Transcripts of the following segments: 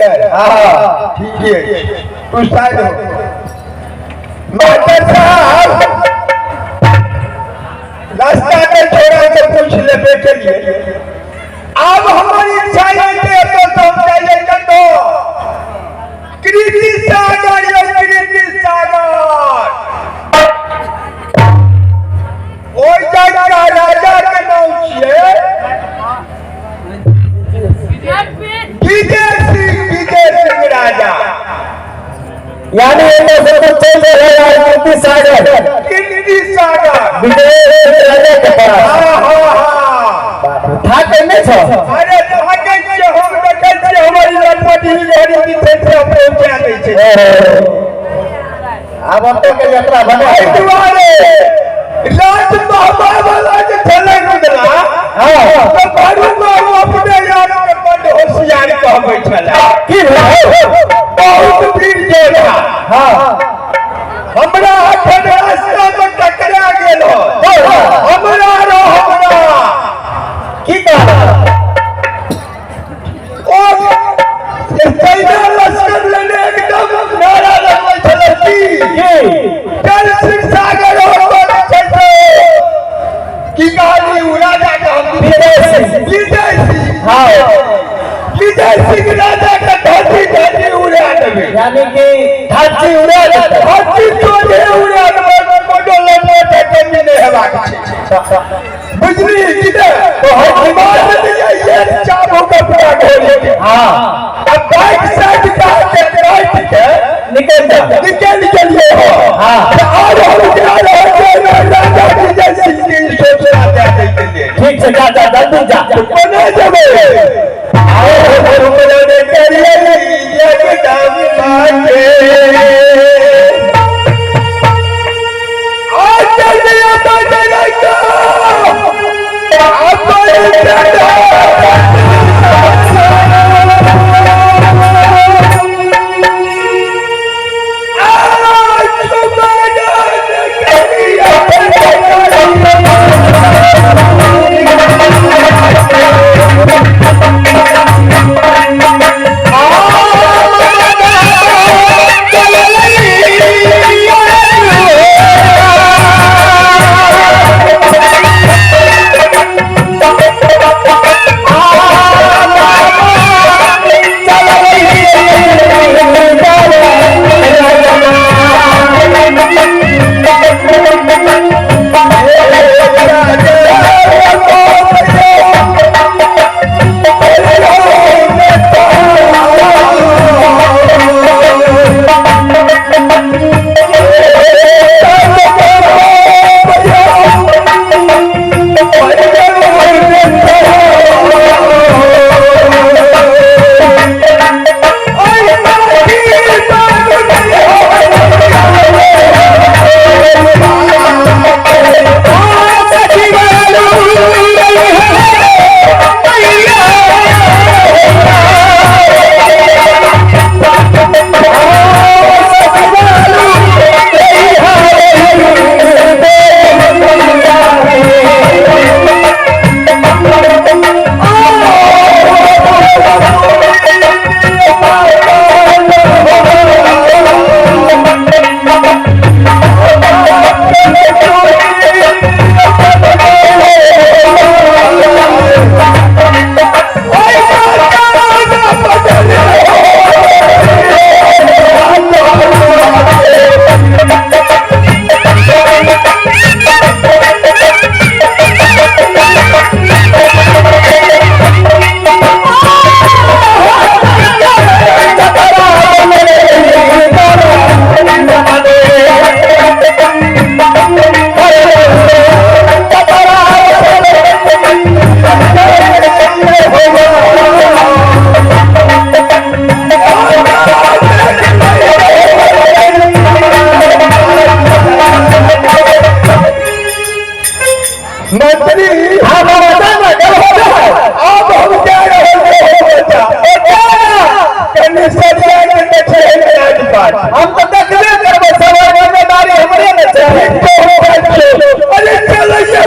गेलियै? हाँ। ठीक है, तू साइड हो। मास्टर साहब, रास्ता के छोड़ा के पूछ लेबे के लिए। अब हमारी इच्छा है कि तो हम जाइए कतो कृति सागर, यो कृति सागर ओहि जगह राजा के नाम छियै विजय सिंह, विजय सिंह राजा। यानी एतऽ से तो चलि रहल है कीर्ति सागर, कृति सागर विजय सिंह राजा के पास। हाँ हाँ हाँ। थाकै नहि छौ? अरे थाकै छियै हम, देखै छियै हमर ई लटपटी घड़ी जे छै से हम पहुँचा दै छै। आब ओतऽ के यात्रा बना। एहि दुआरे राज बाबा वाला जे छलै रुदला, हाँ। तऽ बरू बाबू अपने आपके बड्ड होशियार कहबै छलै। की भेल? बहुत वीर योद्धा। हाँ। हमरा अखन रास्ता मे टकरा गेल हो हमरा रो हमरा। की कहल? ओ तैना लश्कर लेने एकदम नारा लगबै छलै की की? चल सिंह सागर हो छै से की कहली उ राजा के हम? विजय सिंह। विजय सिंह। हाँ। विजय सिंह राजा के धरती धरती उड़ा देबै। यानी कि धरती उड़ा देतै। धरती तोड़े उड़ा देबै, कोनो लंगोटे कमी नहि हेबाक छै, बुझली कि ने? तो हम मान लिअ एक चाबुक अपना घोड़ी के, हाँ। आ बाइक साइड के काटि के निकलि जा। निकलि गेलियै हो। हाँ। तऽ आब हम जा रहल छियै राजा विजय सिंह के ई सूचना दए दै के लेल। ठीक छै, जा जा, जल्दी जा। कोना जेबै? आओ सुमरन करियै जगदम्बा के। आ चलिया बजरंग, अपन मंत्री। हाँ बाबा, जा ना, गल हो जा। अब हम जा रहल छियै बच्चा, कनि सरिया के देखियै राजपाट। हम तऽ देखबे करबै, सब जिम्मेदारी हमरे ने छै। अरे चलैया।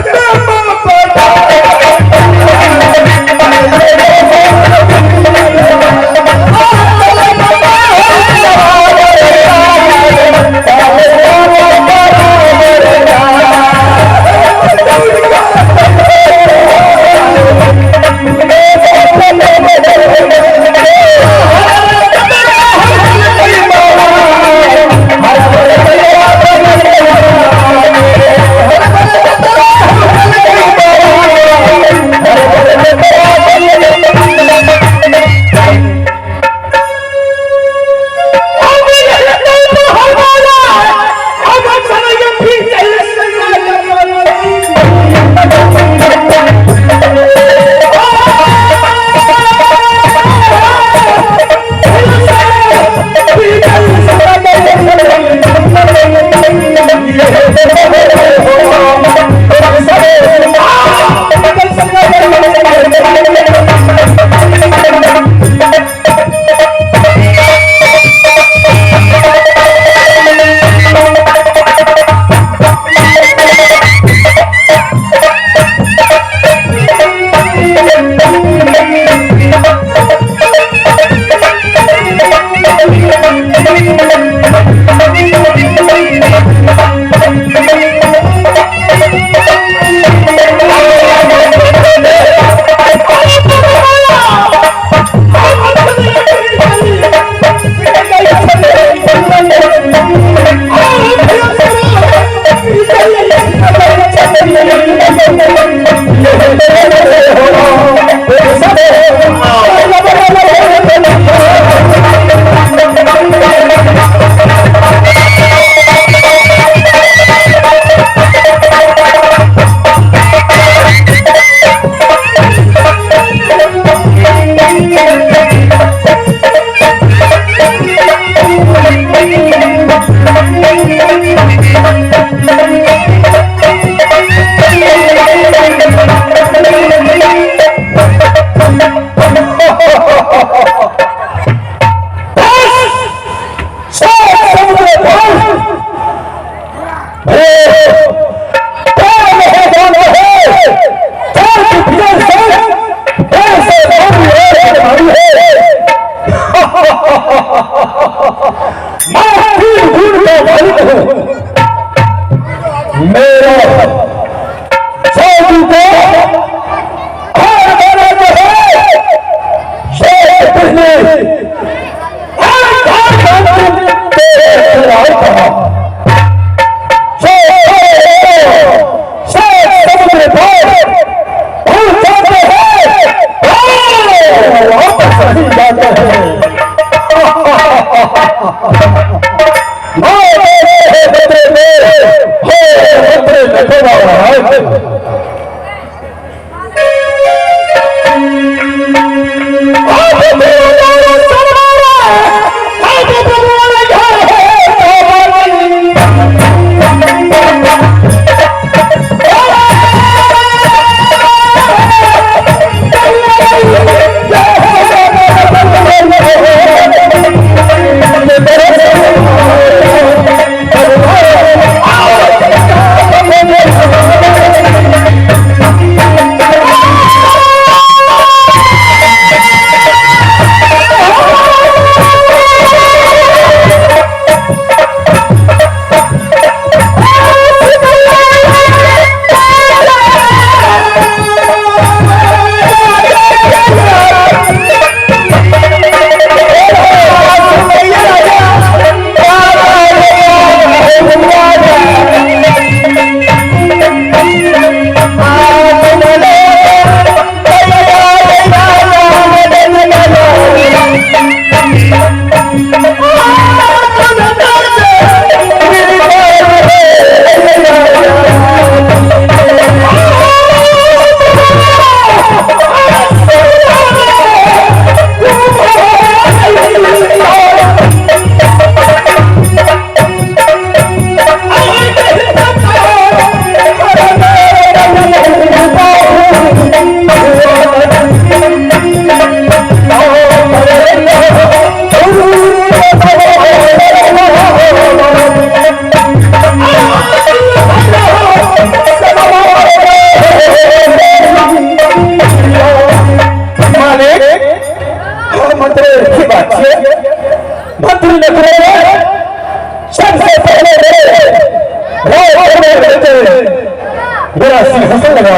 मेरा सिंहासन लगा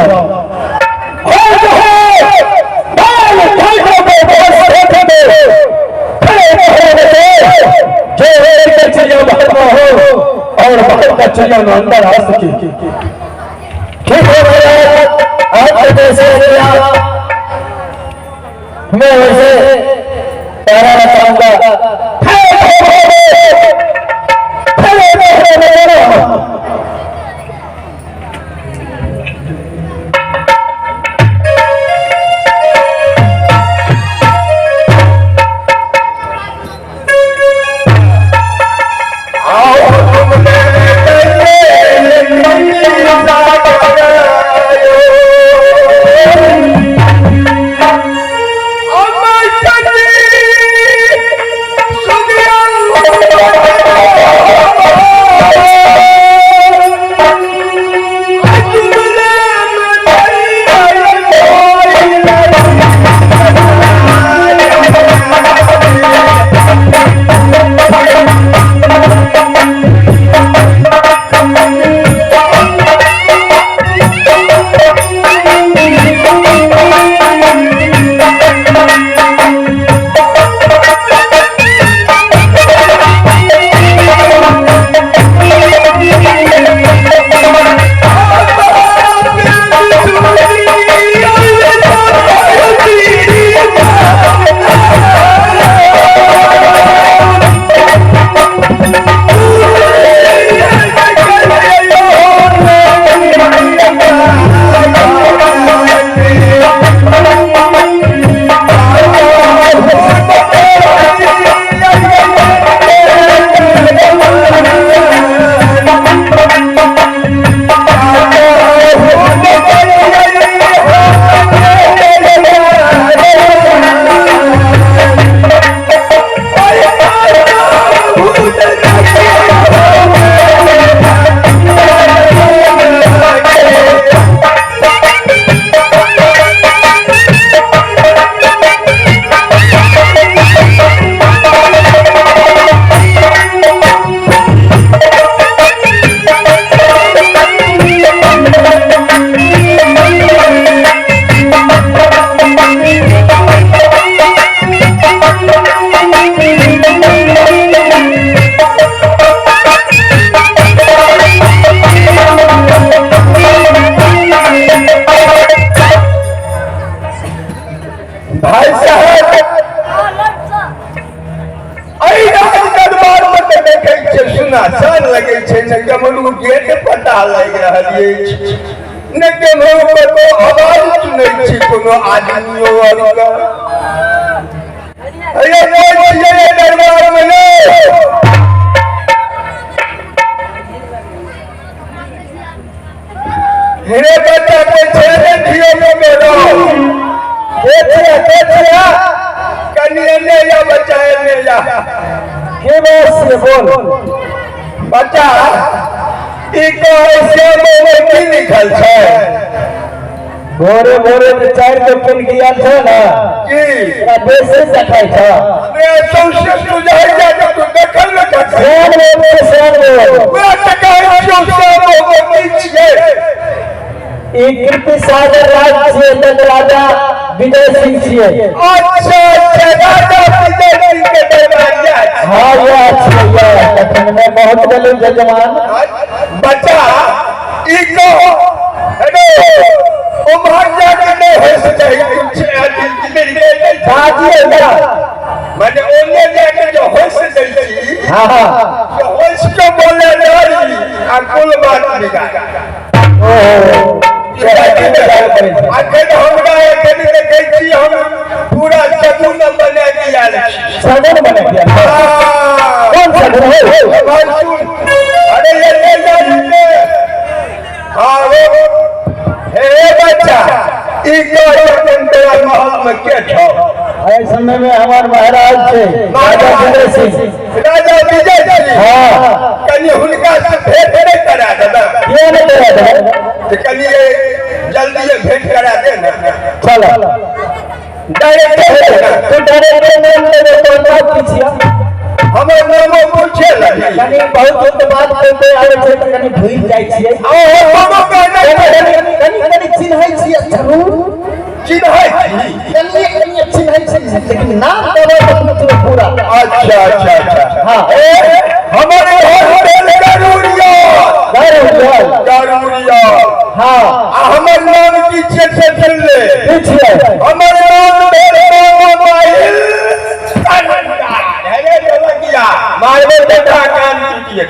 और जो है चिड़िया बाहर ना हो और बाहर का चिड़िया में अंदर आ सके। ठीक है भैया, आप जैसे मैं वैसे पैरा बताऊंगा। Oh my goodness! छै सुनासान लगै छै, ने केम्हरो गेट पता लागि रहल अछि, ने केम्हरो कतौ आवाज सुनै छी कोनो आदमियो आरके। अरे कोइ छियै दरबारमे यौ? हेरे बच्चा कोइ छै ने धियो पुतो? के छियै, के छियै? कनि एने या बच्चा, एने या। के बात छियै, बोल। बच्चा, ई कहै श्यामोमे की लिखल छै? भोरे भोरे जे 4 गो पेन गियल छै ने, की ओकरा बेसी देखै छ। हमरा सौंसे बुझाइ जा जे तू देखल ने देखै। श्याम बोल, श्याम बोल। वएह तऽ कहै छियौ, श्यामोमे की छियै? ई कीर्ति सागर राज छियै, तक राजा विजय सिंह छियै। अच्छा अच्छा, राजा विजय सिंह के दरबारिया छै। हाँ, यह छियै, यह तखन में बहुत गेलै जजमान। बच्चा, ई कहो, हेलो, उम्हर जाके नहि होइ सकै कुछ अथी बाजी है। माने ओने जाके जो होइस दै छी। हाँ हाँ। जे होइस के बोले डरी आ कुल बात बिगाड़। ओहो, अखन हमरा एखन देखै छी हम पूरा शगुन बना के आयल छी। सगुन बना दिया? हाँ। कौन सगुन हो? भाई सुन, अरे ये ले जा ले। हाँ वो हे बच्चा, ई कह जखन तोरा महल में के छौ? एहि समय में हमार महाराज छै, राजा विजय सिंह। राजा विजय सिंह? हाँ। कनि हुनका से भेंट नहि करा देबै? किया नहीं करा देबै? तऽ कनि जल्दी भेंट करा दे ने। चल। डायरेक्ट। तू डायरेक्ट नाम लेबे तो बात की छिया? हमर नामो पूछे लगी। कनि बहुत दिन बाद कोई आबै छै तऽ कनि भूलि जाइ छियै। ओहो कोनो कहने। कनि कनि कनि चिन्है छियै जरूर। चिन्है छी? कनि कनि चिन्है छियै, लेकिन नाम देबै तऽ पूछबै पूरा। अच्छा अच्छा अच्छा। हाँ। ए, हमर घर भेल गरुड़िया। गरुड़। गरुड़िया। हाँ। आ हमर नाम की छियै से सुन ले। की छियै? हमर नाम भेल मामा माहिल सरदार। हे रे ढोलकिया, मारबे बेटा कान टूटिए।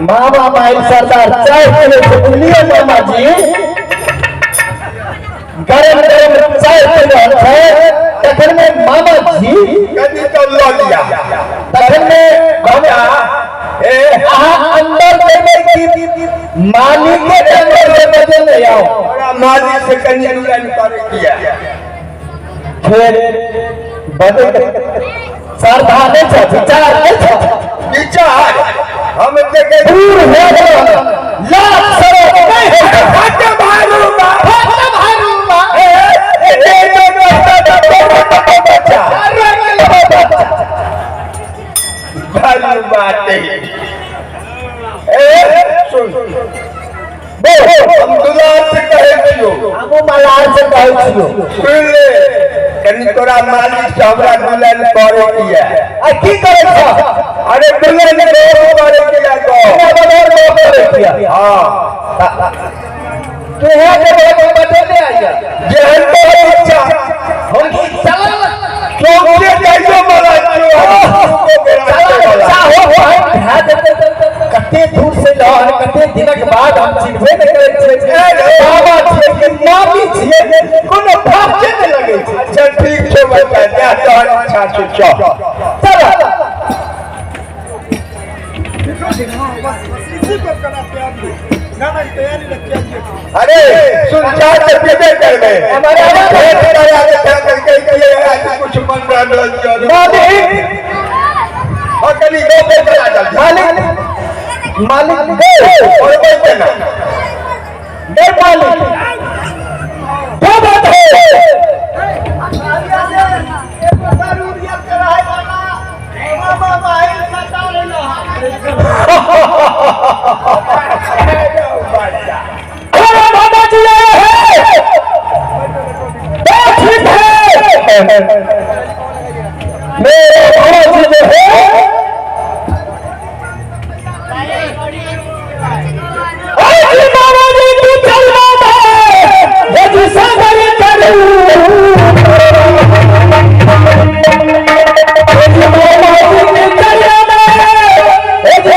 मामा माइल सरदार चाय पीले छै, बुझलियै मामा जी? गरम गरम चाय पी रहल छै, तखन में मामा जी। कनि तो लऽ लिया। तखन में बच्चा, ए। अहाँ अंदर जेबै कि मालिक के अंदर से बदल ले आओ? हमरा मालिक से कनि अनुरान करे किया। फिर बदल श्रद्धा नहीं छै, विचार नहीं छै। विचार हम देखे दूर हो गेल लाख सड़क नहीं हो। हट भारू बा। हट भारू बा। ए ए ए, बच्चा भारू बात। ए सुन, हम दुलार से कहै छियौ। हमहूँ मलार से कहै छियौ। सुन ले, कनि तोरा मालिक से हमरा दुलन करे किया। आ की करै छ? अरे दुलन गप करे किया गप। हमरा बगैर गप करै छियै? हाँ। तू है के बहुत बदले आइया। जेहन तोहर इच्छा। हम चल। चौके जाइयो वाला छियौ। चाहो भाई भए जेतै। कते दूर से लहन, कते दिनक बाद हम चिन्हबे नहि करै छियै, बाबा छियै कि मामी छियै, कोनो फर्के नहि लगै छै। अच्छा ठीक छौ बच्चा, जा तोहर इच्छा छौ, चल। चल। अरे सुन, चाह तऽ पीबे करबै। भेंट करा दे करके कि आज कुछ मन रहल छै। मालिक। और कनि गप करा जल्दी। मालिक, मालिक गए। और केना? गए मालिक, क्या बात है? अरे मामा जी आए हैं, ठीक है। मेरे मामा जी जो है, आज मामा जी की चलना है, यदि सबर करूं, यदि मामा जी की चलना है, यदि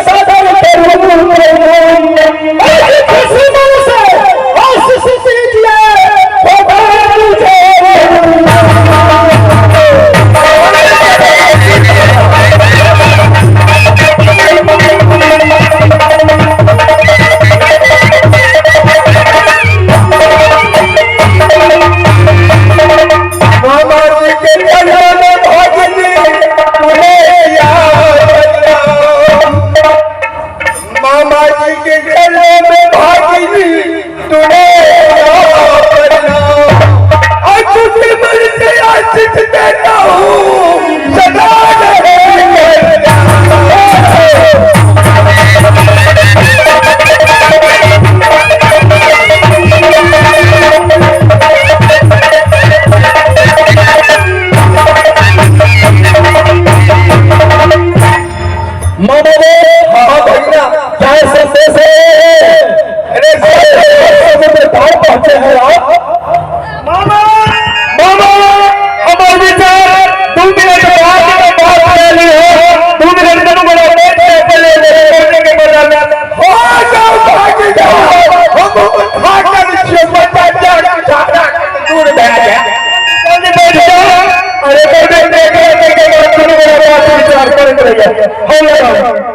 मामा, हमर विचार 2 मिनट बाद में बात कर ली हो। 2 मिनट दुनू गोरा बैठ के पहले करने के बदल। हो जाओ, भाग जाओ। हम थाकल छियै बच्चा, जा झाड़ा दूर भए जाए। जल्दी बैठ जाओ। अरे बैठ, देख के के बाद दुनू गोरा बात विचार करैत रहिए। हम लगाओ।